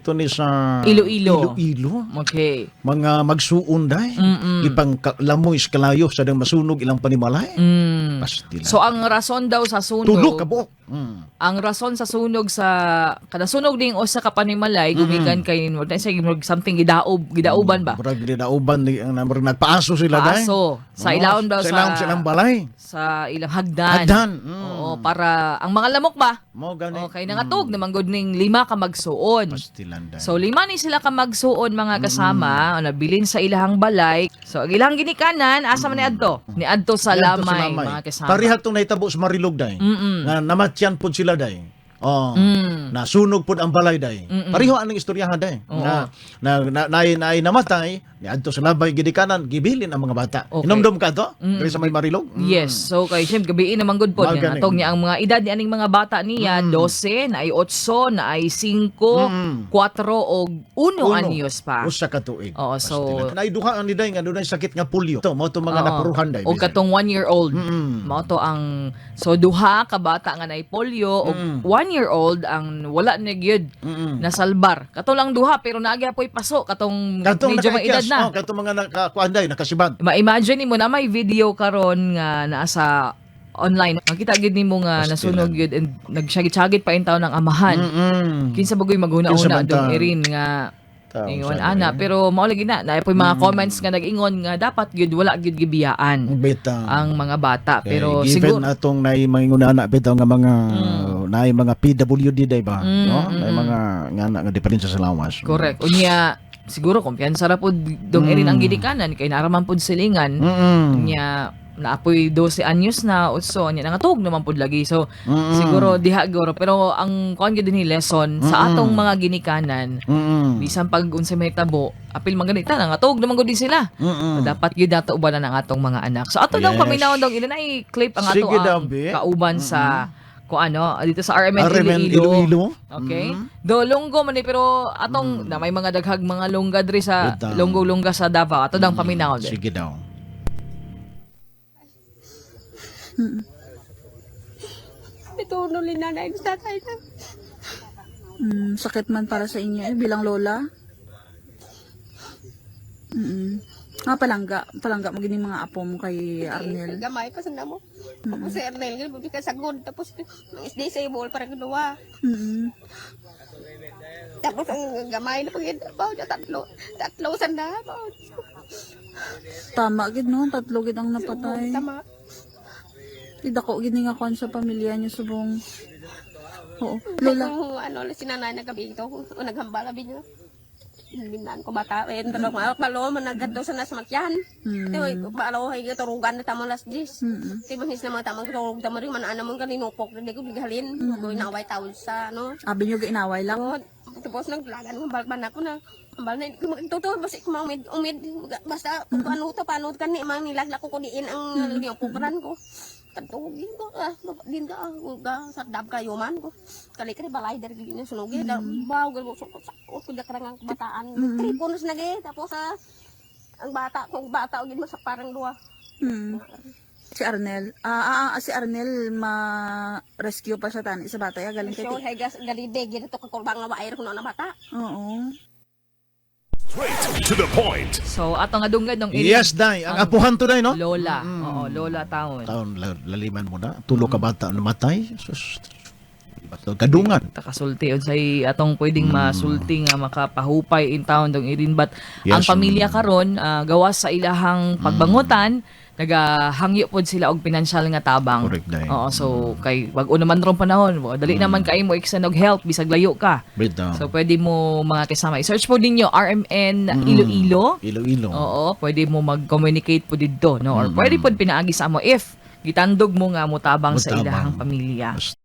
Dito ni sa Iloilo. Iloilo. Mga magsuon day. Gipang lamoy sa kalayo sa dang masunog ilang panimalay. Pastila. So ang rason daw sa sunog, Tulo ka buok. Ang rason sa sunog sa kada sunog ding usa ka panimalay gumikan kay wala sa something gidaob, gidauban ba? Murag gidauban ni ang murag nagpaaso sila day. Paaso. Sa Oo, ilawom daw sa ilawom silang balay. Sa ilang hagdan. Hagdan. Oo, para ang mga lamok ba? Mo gani. Okay, nangatog naman gud ning lima ka magsuon. Pastilan day. So lima ni sila ka magsuon, mga kasama, nabilin sa ilahang balay. So ang ilahang ginikanan asa man niadto? Niadto sa Niadto sa lamay, lamay. mga kasama. Pareha tong nahitabo sa Marilog day. Nga namatyan pod sila day. Oh, nasunog pod ang balay day. Pareho anang istoryahan day. Oo. Na na na, na, na namatay, niadto sa labay ginikanan, gibilin ang mga bata. Inomdom ka to? Diri sa may Marilog? Yes. So kay siyempre gabiin naman gud pod Mga nga gani. atong niya ang mga edad ni aning mga bata niya, 12, na ay 8, na ay 5, 4 og 1 Uno. anyos pa. Usa ka tuig. Oo, so- Pastilan. Naay duha ang niday nga dunay sakit nga polio. To mao to mga Oo. napuruhan day. Og katong 1 year old. Mao to ang so duha ka bata nga naay polio og 1 year old ang wala na gyud nasalbar. Kato lang duha pero naa po'y paso katong, Katong medyo may edad nakaikyas, na. oh, katong mga nakakuan day, nakasibad. Ma-imagine nimo na may video karon nga naa sa online. Makita gyud nimo nga Pastilan. nasunog gyud and nagsyagit-syagit pa in taon ang amahan. Kinsa bagoy Kinsa maghuna-huna man dong ta- Erin nga Taong ingon sabi, ana eh. pero mao lagi na naa po'y mga comments nga nag-ingon nga dapat gyud wala gyud gibiyaan Bitaw. ang mga bata Okay, pero given siguro atong naay mga ingon bitaw nga mga naay mga PWD day ba, no? Naay mga nga na nga diferensya sa lawas. Correct. Unya siguro kumpiyansa ra pud dong Erin ang ginikanan kay naaraman pud silingan. Unya naapoy 12 anyos na utso nya nangatug naman pud lagi. So siguro diha guro pero ang kuan gyud ni lesson sa atong mga ginikanan, bisan pag unsay may tabo, apil man ganita nangatug naman gud din sila. So, dapat gyud nato ubanan ang atong mga anak. So ato daw paminaw daw ina nay clip ang ato Sige ang daw, be. kauban sa kung ano dito sa RMN, RMN Iloilo. Iloilo. Okay? Do lunggo man ni pero atong na may mga daghag mga lungga diri sa Bitaw. lunggo-lungga sa Davao. Ato dang paminaw. Sige daw. Ito ni nanay sa tatay na. Sakit man para sa inyo eh, bilang lola. Ah, palangga. Palangga mo gini mga apo mo kay Arnel. Gamay pa sa namo. Tapos si Arnel, ganun, ka sagod. Tapos, ang disable para ginawa. Tapos ang gamay na pag ba, tatlo. Tatlo sa na. Ba, Tama gid no, tatlo gid ang napatay. Tama. Di dako gid ni nga kwan sa pamilya niyo subong. Oo. Lola, Kung ano, si nanay nagabi ito, o naghambal, abi niya. Bindan ko bata, eh, tanong ko, palo, managadto sa nasmatyan. Mm. Palo, ay, turugan na tamang last dis. Ti mahis na mga tamang turug tamo rin, manaan mo kaninupok, hindi ko bigalin. Mm. Naway tawon sa, ano. Abi niyo giinaway lang. Oo, tapos naglagan ko balban ako na ambal na totoo basta kumamid umid basta ano to paano kan ni mang nilagla ko diin ang mm. ko kadto din ko ah din ka ah ga sa dab kayo man ko kali kali balay dari gini sunugi dar baw gal so sa ko kuda karang ang kabataan tripon na nage tapos ah, ang bata kung bata og mo sa parang duha. Si Arnel. Ah, si Arnel ma-rescue pa siya tani sa bata ya galing kay So hey gas galide gid to kakurbang nga wair kuno na bata. Oo. Straight to the point. So ato nga dunggan dong Erin. Yes, day. Ang apuhan to day, no? Lola. Oo, Lola taon. Taon laliman mo na. Tulo ka bata namatay. Sus. Iba to. Gadungan. Takasulti unsay atong pwedeng masulti nga makapahupay in town dong Erin but ang pamilya karon gawas sa ilahang pagbangutan nagahangyo pod sila og pinansyal nga tabang. Correct, day. Oo, so kay wag naman rong panahon, dali naman kay mo extend og help bisag layo ka. Bitaw. So pwede mo mga kasama i-search po ninyo RMN Iloilo. Iloilo. Oo, pwede mo mag-communicate po didto, no? Or pwede pod pinaagi sa amo if gitandog mo nga motabang sa Motabang. ilahang pamilya. Basta